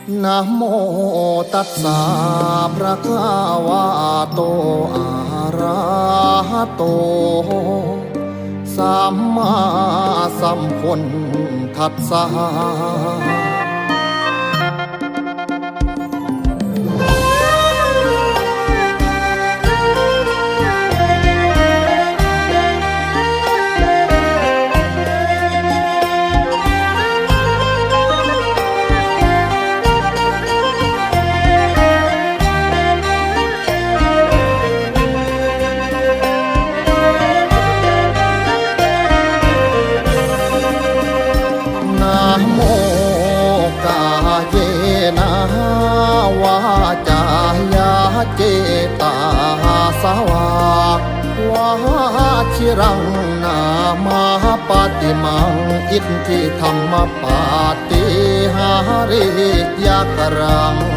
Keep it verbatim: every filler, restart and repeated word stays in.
Namo tassa bhagavato arahato sammāsambuddhassa. Namo kāyena vācāya cetasā vā, vachiraṃ nāma paṭimaṃ itthidaṃ mapaṭihareyya karaṃ.